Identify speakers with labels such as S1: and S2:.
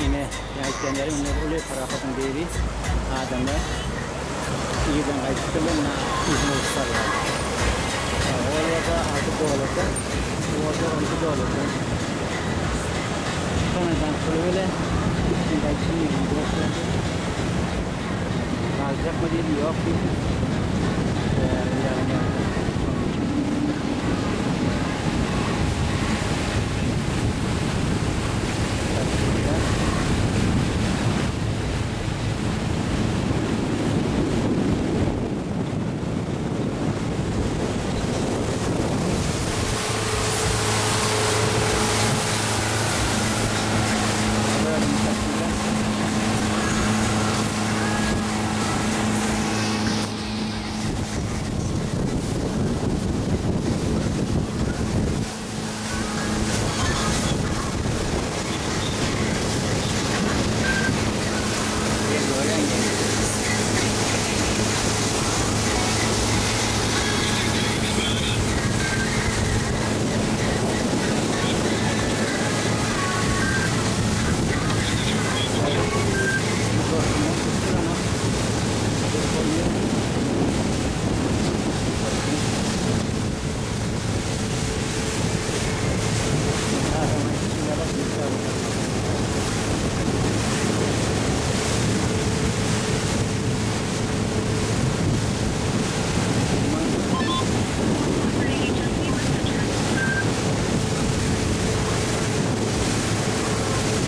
S1: Ine, aýtýan ýerim indi uly parahodyň biri adamlar irden gaýdypdyrlar, indi yzyna uçup barýarlar. Ol bolsa 6 dollardan, bu bolsa 12 dollardan. Kanadaň puly bile men gaýdyşym 24 boldy. Galjakmy diýdim, ýok diýdi. Ýagny şonuň üçin.